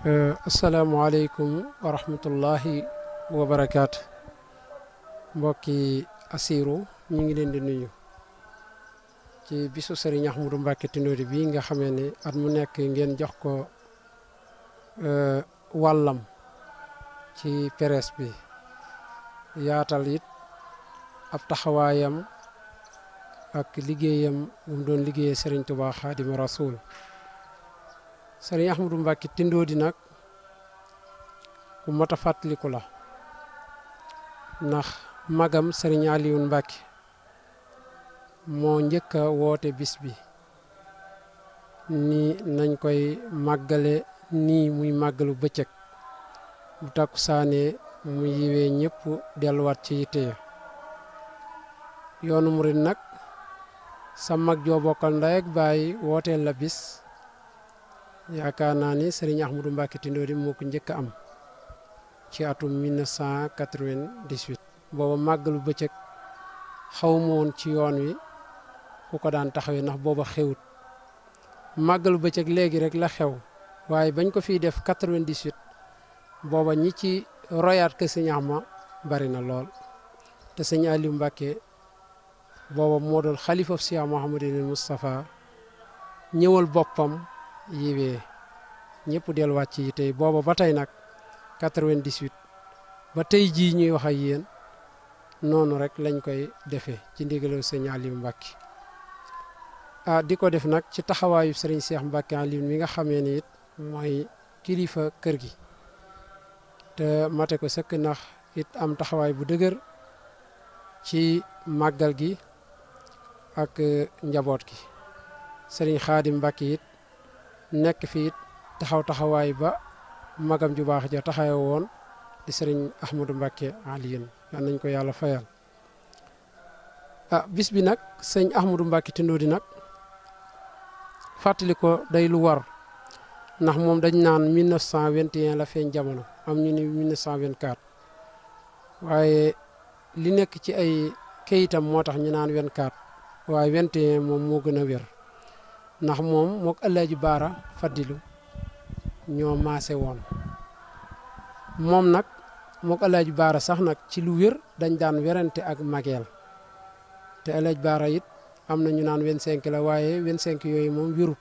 asalaamualeykum wa rahmatullahi wa barakaatu mbokki Assirou ñu ngi leen di nuyu ci bisu Serigne Ahmadou Mbacké Tindodi bi nga xamee ne at mu nekk ngeen jox ko wàllam ci presse bi yaatal it ab taxawaayam ak liggéeyam bu mu doon liggéeyee Serigne Touba Xaadimu Rasuul Serigne Ahmadou Mbacké Tindodi nag ku mat a fàttaliku la ndax magam Serigne Aliou Mbacké moo njëkk a woote bis bi ni nañ koy màggale nii muy màggalu bëccëg bu takku saanee mu yiwee ñëpp delluwaat ci yitte ya yoonu murid nag sa mag joo bokkal ndey ak baay wooteel la bis yaakaar naa ni Serigne Ahmadou Mbacké Tindodi moo ko njëkk a am ci atum 1998 booba màggalu bëccëg xawma woon ci yoon wi ku ko daan taxawee ndax booba xewut màggalu bëccëg léegi rek la xew waaye bañ ko fiy def 98 booba ñi ci royaat ke sëñ Ahma bari na lool te sëñ Aliou Mbacké booba moo doon xalifa Cheikh Mouhamadul Moustapha ñëwal boppam yiwee ñëpp delluwaat ci tey booba ba tey nag 98 ba tey jii ñuy wax ak yéen noonu rek lañ koy defee ci ndigalu sëñ Aliou Mbacké di ko def nag ci taxawaayu sëriñ Cheikh Mbacké Aliou mi nga xamee ni it mooy kilifa kër gi te mate ko sëkk ndax it am taxawaay bu dëgër ci màggal gi ak njaboot gi sëriñ Xaadim Mbacké it nekk fi it taxawaay ba magam ju baax ja taxawe woon di sëriñ Ahmadou Mbacké Aliou yal nañ ko yàlla fayal bis bi nag sëñ Ahmadou Mbacké Tindodi nag fàttali ko day lu war ndax moom dañ naan 1921 la feeñ jamono am ñu ni 1924 waaye li nekk ci ay kayitam moo tax ñu naan 24 waaye 21 moom moo gën a wér ndax moom mook Alaaji Baara Fadilu ñoo maase woon moom nag mook Alaaji Baara sax nag ci lu wér dañ daan werante ak mageel te Alaaji Baara it am na ñu naan 25 la waaye 25 yooyu moom wérut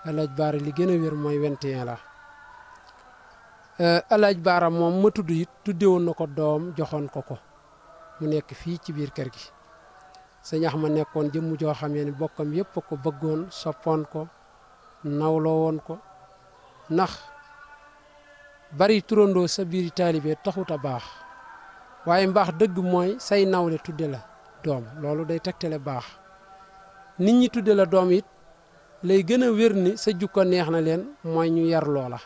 Alaaji Baara li gën a wér mooy 21 la Alaaji Baara moom ma tudd it tudde woon na ko doom joxoon ko ko mu nekk fii ci biir kër gi sëñ Axma nekkoon jëmm joo xamee ni bokkam yëpp ko bëggoon soppoon ko nawloo woon ko ndax bari turandoo sa biir taalibe taxut a baax waaye mbaax dëgg mooy say nawle tudde la doom loolu day tegtale baax nit ñi tudde la doom it lay gën a wér ni sa jukko neex na leen mooy ñu yar loola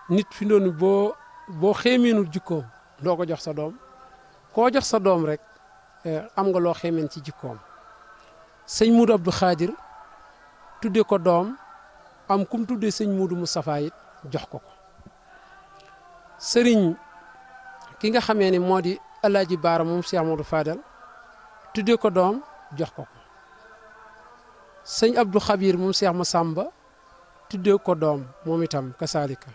nit fi doon boo xeemeenul jukkoom doo ko jox sa doom koo jox sa doom rek am nga loo xeemeen ci jikkoom sëñ Muudu Abdou Khadir tudde ko doom am kum tudde sëñ Muudu Moustapha it jox ko sëriñ ki nga xamee ni moo di Alaaji Baara moom Cheikh Amadou Fadal tudde ko doom jox ko sëñ Abdou Xabir moom Cheikh Massamba tudde ko doom moom itam kasaalika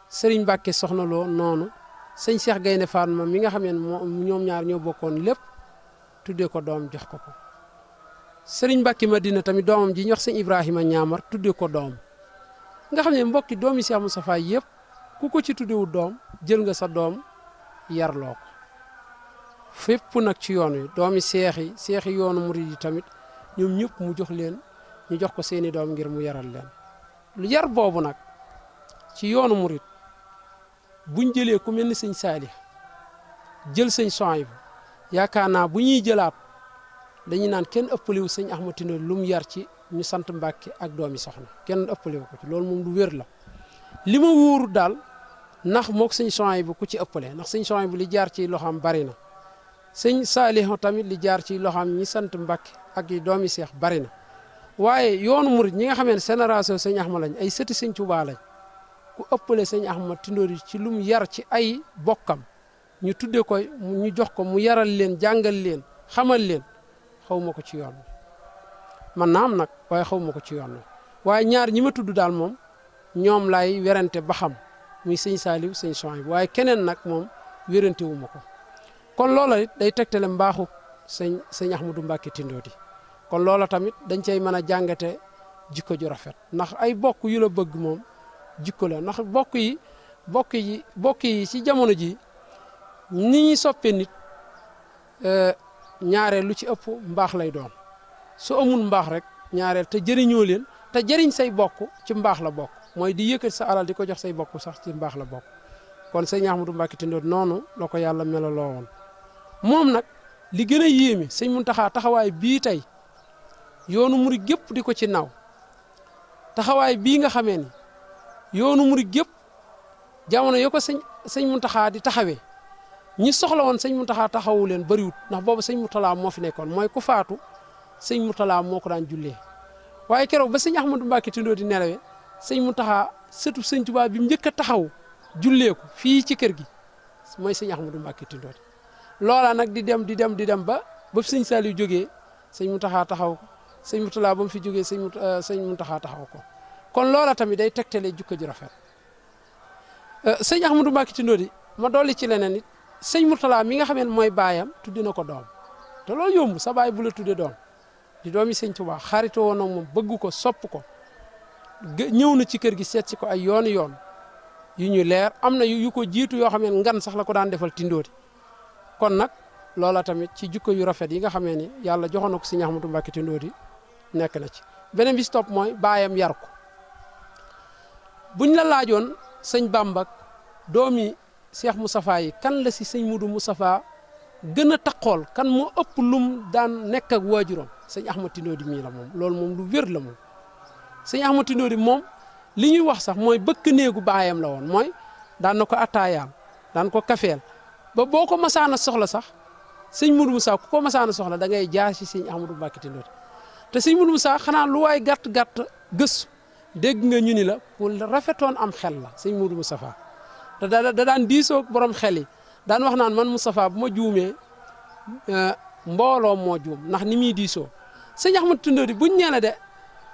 sëriñ Mbacké Soxna Lo noonu sëñ Cheikh Gaynde Fatma mi nga xamee ne ñoom ñaar ñoo bokkoon lépp tudde ko doom jox ko sëriñ Mbacké Madina tamit doomam ji ñu wax sëñ Ibrahima Ñaamar tudde ko doom nga xam ne mbokki doomi Cheikh Moustapha yëpp ku ko ci tuddewul doom jël nga sa doom yarloo ko fépp nag ci yoon wi doomi seexi yoonu murid yi tamit ñoom ñëpp mu jox leen ñu jox ko seeni doom ngir mu yaral leen lu yar boobu nag ci yoonu murid buñ jëlee ku mel ni sëñ Saalih jël sëñ Souhaïbou yaakaar naa bu ñuy jëlaat dañuy naan kenn ëppaliwu sëñ Ahmadou Tindodi lu mu yar ci ñu sant Mbacké ak doomi soxna kenn ëppaliwu ko ci loolu moom lu wér la li ma wóoru daal ndax mook sëñ Souhaïbou ku ci ëppale ndax sëñ Souhaïbou li jaar ci loxoom bari na sëñ Saalih tamit li jaar ci loxoom ñi sant Mbacké ak yi doomi seex bari na waaye yoonu murid ñi nga xamee ne génération sëñ Ahma lañ ay sëti sëñ Tuubaa lañ ku ëppale sëñ Ahmadou Tindodi ci lu mu yar ci ay bokkam ñu tudde ko ñu jox ko mu yaral leen jàngal leen xamal leen xaw ma ko ci yoon man naa am nag waaye xaw ma ko ci yoon waaye ñaar ñi ma tudd daal moom ñoom lay werante ba xam muy sëñ Saaliw sëñ Souhaïbou waaye keneen nag moom wérante wu ma ko kon loola it day tegtale mbaaxu sëñ Ahmadou Mbacké Tindodi kon loola tamit dañ cey mën a jàngate jikko ju rafet ndax ay bokk yu la bëgg moom jikko la ndax bokk yi ci jamono ji ni ñuy soppee nit ñaareel lu ci ëpp mbaax lay doon su amul mbaax rek ñaareel te jëriñoo leen te jëriñ say bokk ci mbaax la bokk mooy di yëkkati sa alal di ko jox say bokk sax ci mbaax la bokk kon sëñ Ahmadou Mbacké Tindodi noonu la ko yàlla melaloo woon moom nag li gën a yéeme sëñ Muntaxa taxawaay bii tey yoonu murid gépp di ko ci naw taxawaay bii nga xamee ni yoonu murid gépp jamono yo ko sëñ Muntaxa di taxawee ñi soxla woon sëñ Muntaxa taxawu leen bariwut ndax boobu sëñ Murtala moo fi nekkoon mooy ku faatu sëñ Murtala moo ko daan jullee waaye keroog ba sëñ Ahmadou Mbacké Tindodi nelawee sëñ Muntaxa sëtu sëñ Tuubaa bi mu njëkk a taxaw jullee ko fii ci kër gi mooy sëñ Ahmadou Mbacké Tindodi loola nag di dem ba sëñ Saliou jógee sëñ Muntaxa taxaw ko sëñ Murtala ba mu fi jógee sëñ Muntaxa taxaw ko kon loola tamit day tegtale jukko ju rafet sëñ Ahmadou Mbacké Tindodi ma dolli ci leneen it sëñ Murtala mi nga xamee mooy baayam tuddi na ko doom te loolu yomb sa baay bu la tudde doom di doomi sëñ Tuubaa xaritoo woon ak moom bëgg ko sopp ko ñëw na ci kër gi seet si ko ay yoon yu ñu leer am na yu ko jiitu yoo xam ne ngan sax la ko daan defal Tindodi kon nag loola tamit ci jukko yu rafet yi nga xamee ni yàlla joxoon na ko sëñ Ahmadou Mbacké Tindodi nekk na ci beneen bi si topp mooy baayam yar ko buñ la laajoon sëñ Bamba doomi Cheikh Moustapha yi kan la si sëñ Mudu Moustapha gën a taqool kan moo ëpp lum daan nekk ak waajuram sëñ Ahmadou Tindodi mii la moom loolu moom lu wér la moom sëñ Ahmadou Tindodi moom li ñuy wax sax mooy bëkk néegu baayam la woon mooy daan na ko attaayaal daan ko kafeel ba boo ko masaana soxla sax sëñ Mudu Musaa ku ko masaana soxla da ngay jaar si sëñ Ahmadou Mbacké Tindodi te sëñ Mudu Musaa xanaa lu waay gàtt gëstu dégg nga ñu ni la ku rafetoon am xel la sëñ Mudu Moustapha te da daan diisoo borom xel yi daan wax naan man Moustapha bu ma juumee mbooloo moo juum ndax ni muy diisoo sëñ Ahmadou Tindodi buñ nee la de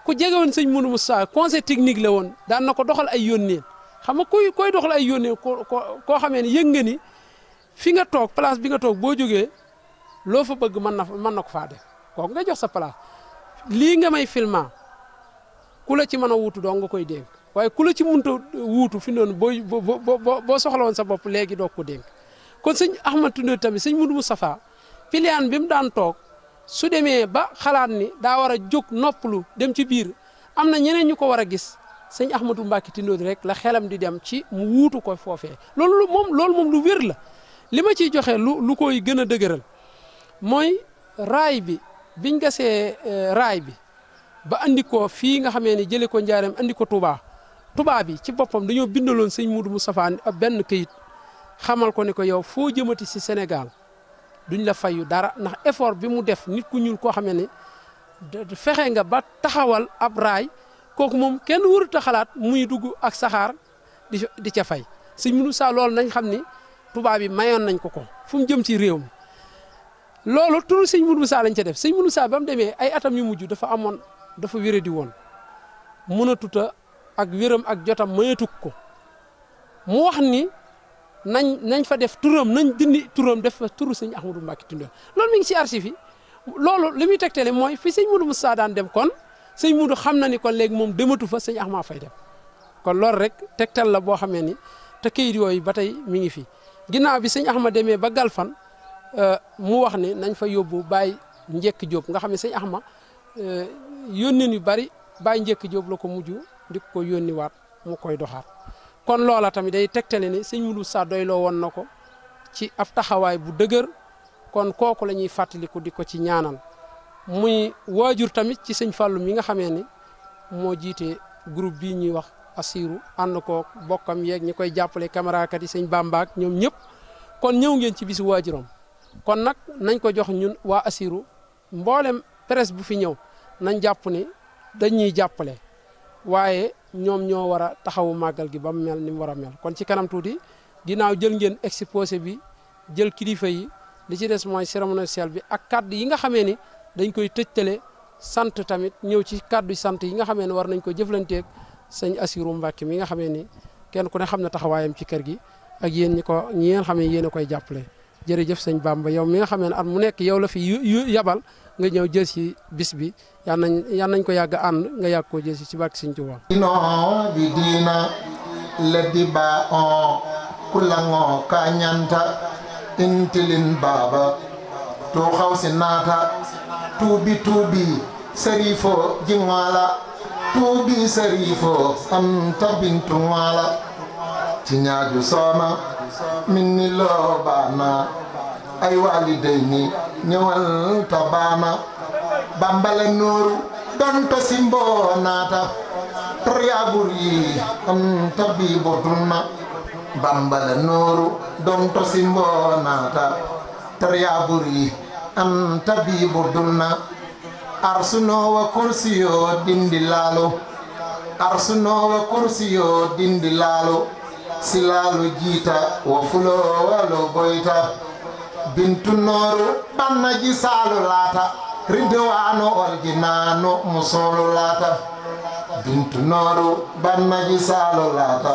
ku jege woon sëñ Mudu Moustapha conseil technique la woon daan na ko doxal ay yónneen xam nga koy doxal ay yónneen koo xamee ne yëg nga ni fi nga toog place bi nga toog boo jógee loo fa bëgg mën na ko faa def kooku nga jox sa place lii nga may filma ku la ci mën a wuutu doo nga koy dénk waaye ku la ci mënta wuutu fi noonu boo soxla woon sa bopp léegi doo ko dénk kon sëñ Ahmadou Tindodi tamit sëñ Mudu Moustapha piliyaan bi mu daan toog su demee ba xalaat ni daa war a jóg noppalu dem ci biir am na ñeneen ñu ko war a gis sëñ Ahmadou Mbacké Tindodi rek la xelam di dem ci mu wuutu ko foofee loolu moom lu wér la li ma ciy joxe lu koy gën a dëgëral mooy raay bi biñ gasee raay bi ba andi ko fii nga xamee ni jëlee ko Njaareem andi ko Touba bi ci boppam dañoo bindaloon sëñ Mudu Moustapha benn këyit xamal ko ni ko yow foo jëmati si Sénégal duñ la fayu dara ndax effort bi mu def nit ku ñuul koo xamee ni fexe nga ba taxawal ab raay kooku moom kenn warut a xalaat muy dugg ak saxaar di ca fay sëñ Mudu Moustapha loolu nañ xam ni Touba bi mayoon nañ ko fu mu jëm ci réew mi loolu turu sëñ Mudu Moustapha lañ ca def sëñ Mudu Moustapha ba mu demee ay atam yu mujj dafa wéradi woon mënatuta ak wéram ak jotam mayetuk ko mu wax ni nañ fa def turam nañ dindi turam def fa turu sëñ Ahmadou Mbacké Tindodi loolu mi ngi ci archive yi loolu li muy tegtale mooy fi sëñ Mudu Moustapha daan dem kon sëñ Mudu xam na ni kon léegi moom dematu fa sëñ Ahmad fay dem kon loolu rek tegtal la boo xamee ni te kayit yooyu ba tey mi ngi fi ginnaaw bi sëñ Ahmad demee ba Galfan mu wax ni nañ fa yóbbu Baye Njekk Jóob nga xam ne sëñ Ahmad yónneen yu bari Baye Njekk Jóob la ko mujj di ko yónniwaat mu koy doxaat kon loola tamit day tegtale ni sëñ Mudu Moustapha doyloo woon na ko ci ab taxawaay bu dëgër kon kooku la ñuy fàttaliku di ko ci ñaanal muy waajur tamit ci sëñ Fàllu mi nga xamee ni moo jiite groupe bii ñuy wax Assirou ànd ko bokkam yeeg ñi koy jàppale camérakat yi sëñ Bambaak ñoom ñëpp kon ñëw ngeen ci bisu waajuram kon nag nañ ko jox ñun waa Assirou mboolem presse bu fi ñëw nañ jàpp ni dañuy jàppale waaye ñoom ñoo war a taxawu màggal gi ba mu mel ni mu war a mel kon ci kanam tuuti ginnaaw jël ngeen exposé bi jël kilifa yi li ci des mooy cérémonie officielle bi ak kaddu yi nga xamee ni dañ koy tëjtale sant tamit ñëw ci kaddu sant yi nga xamee ne war nañ ko jëflanteeg sëñ Assirou Mbacke mi nga xamee ni kenn ku ne xam na taxawaayam ci kër gi ak yéen ñi ngeen xam ne yéen a koy jàppale jërëjëf sëñ Bamba yow mi nga xam ne at mu nekk yow la fi yabal nga ñëw jël si bis bi yal nañ ko yàgg ànd nga yàgg koo jël si ci barke sëñ Tuubaa ino di diina leddi ba on kulango ka ñanta intilin baba to xawsi naata tuubi sarifo jingala tuubi sarifo am tabintu ngala ci ñaaju soona min ni loo baana ay walidayni ñëwal tabaana bambale nooru donto simbo naata toryaabur yi am tabibo dunna bambale nooru donto simbo naata toryaabur yi am tabibo dunna arsunowa kursiyo dindi laalo arsunowa kursiyo dindi laalo silaalu jiita wo fulowalo boyta bintu nooru bannaji saalu laata ridwaano orjinaano musolu laata bintu nooru bannaji saalu laata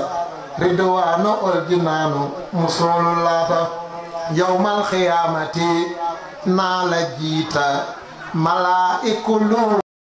ridwaano orjinaano musolu laata yawmal xiyaamati naa la jiita malaa'ikulu